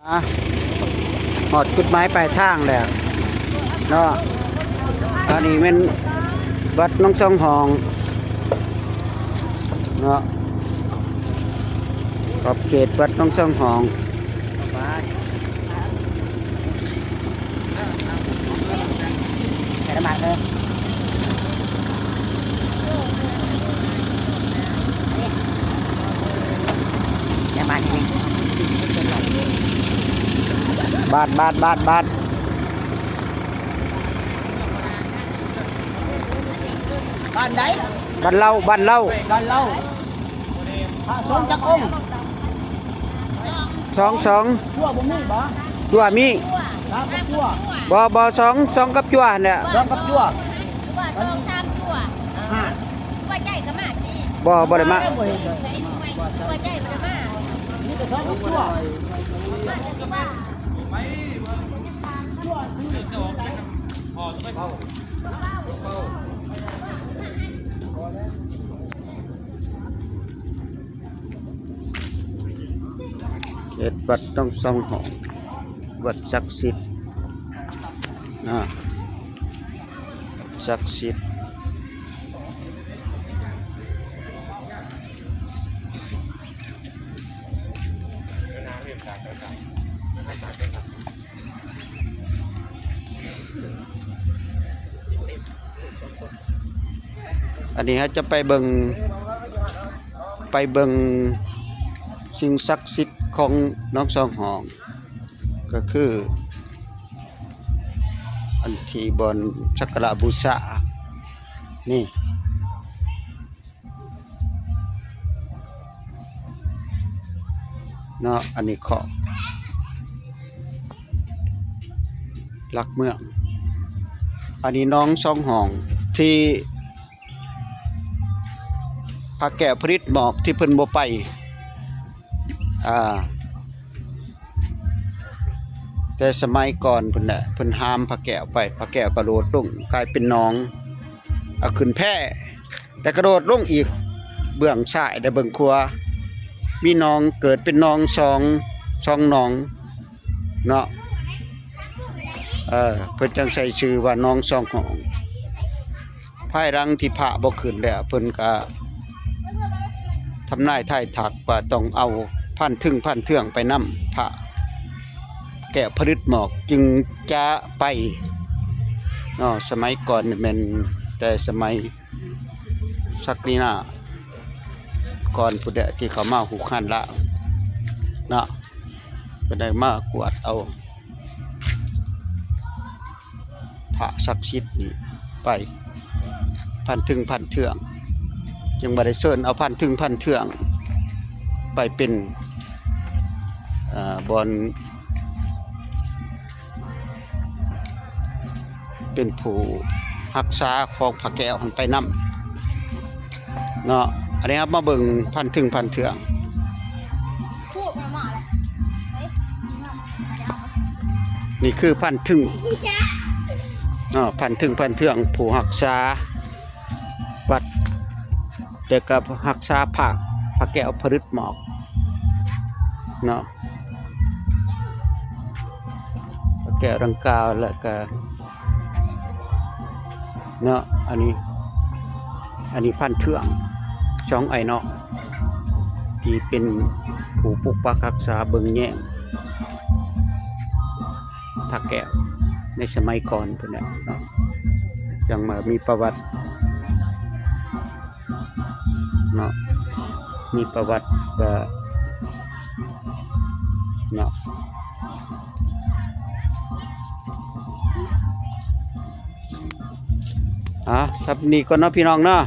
ອ່ະ ຮອດຈຸດໝາຍປາຍທາງແລ້ວເນາະ. ອັນນີ້ແມ່ນວັດໜອງຊອງຫ້ອງເນາະ, ຂອບເຂດວັດໜອງຊອງຫ້ອງ. ໃສ່ນ້ຳມັນເດີ ນ້ຳມັນນີ້ ບາດ ບາດ ບາດ ບາດ. ບ້ານໃດ? ບ້ານເລົ່າ ບ້ານເລົ່າ ບ້ານເລົ່າ. ພະສົງຈັກອົງ? ສອງ ສອງ. ຈົວບໍ່ມີບໍ? ຈົວມີ. ສາມກັບຈົວ? ບໍ່ ບໍ່ ສອງ ສອງກັບຈົວຫັ້ນແຫຼະ. ສອງກັບຈົວ. ວ່າສອງສາມຈົວ. ຫ້າ. ຈົວໃຫຍ່ກໍມາຕິ? ບໍ່ ບໍ່ໄດ້ມາ. ບໍ່ເຫັນເລີຍ. ຈົວໃຫຍ່ບໍ່ໄດ້ມາ. ມີແຕ່ສອງກັບຈົວ. ເຂດວັດໜອງຊອງຫ້ອງ ວັດສັກສິດນະ ສັກສິດ. ອັນນີ້ເຮົາຈະໄປເບິ່ງ ໄປເບິ່ງສິ່ງສັກສິດຂອງໜອງຊອງຫ້ອງ ກໍຄືອັນທີ່ບ່ອນສັກກາລະບູຊານີ້ ເນາະ. ອັນນີ້ເຄາະຫຼັກເມືອງ. ອັນນີ້ໜອງຊອງຫ້ອງ ທີ່ພະແກ້ວຜະລິດໝອກ ທີ່ເພິ່ນບໍ່ໄປ ອ່າ ແຕ່ສະໄໝກ່ອນພຸ້ນແຫຼະ ເພິ່ນຫ້າມພະແກ້ວໄປ ພະແກ້ວກະໂດດລົງ ກາຍເປັນໜອງ ເອົາຂຶ້ນແພ ແລ້ວກະໂດດລົງອີກ ເບື້ອງຊ້າຍ ແລະ ເບື້ອງຂວາ ມີໜອງ ເກີດເປັນໜອງສອງ ສອງໜອງເນາະ. ເອີ ເພິ່ນຈັ່ງໃສ່ຊື່ວ່າໜອງຊອງຫ້ອງ. ພາຍຫຼັງທີ່ພະບໍ່ຂຶ້ນແລ້ວ ເພິ່ນກະທຳນາຍທາຍທັກວ່າຕ້ອງເອົາພັນທຶງພັນເທືອງໄປນຳ ພະແກ້ວຜະລິດໝອກຈຶ່ງຈະໄປເນາະ. ສະໄໝກ່ອນນີ້ແມ່ນແຕ່ສະໄໝສັກດິນາກ່ອນພຸ້ນແຫຼະ ທີ່ເຂົາມາຮຸກຮານລ້າງເນາະ ກໍໄດ້ມາກວດເອົາ ພະສັກສິດນີ້ໄປພັນທຶງພັນເທືອງ ຈຶ່ງວ່າໄດ້ເຊີນເອົາພັນທຶງພັນເທືອງໄປເປັນ ເອີ ບ່ອນ ເປັນຜູ້ຮັກສາຂອງພະແກ້ວຫັ້ນໄປນຳເນາະ. ອັນນີ້ເຮົາມາເບິ່ງພັນທຶງພັນເທືອງ. ນີ້ຄືພັນທຶງເນາະ ພັນທຶງພັນເທືອງ ຜູ້ຮັກສາວັດ ແລ້ວກໍຮັກສາພະ ພະແກ້ວຜະລິດໝອກເນາະ ພະແກ້ວດັ່ງກ່າວ ແລ້ວກໍ ເນາະ. ອັນນີ້ ອັນນີ້ພັນເທືອງ ສອງອ້າຍນ້ອງ ທີ່ເປັນຜູ້ປົກປັກຮັກສາເບິ່ງແຍງພະແກ້ວໃນສະໄໝກ່ອນພຸ້ນແຫຼະເນາະ. ຈັ່ງວ່າມີປະຫວັດເນາະ ມີປະຫວັດກະເນາະ. ອ່າ ສ່ຳນີ້ກ່ອນເນາະພີ່ນ້ອງເນາະ.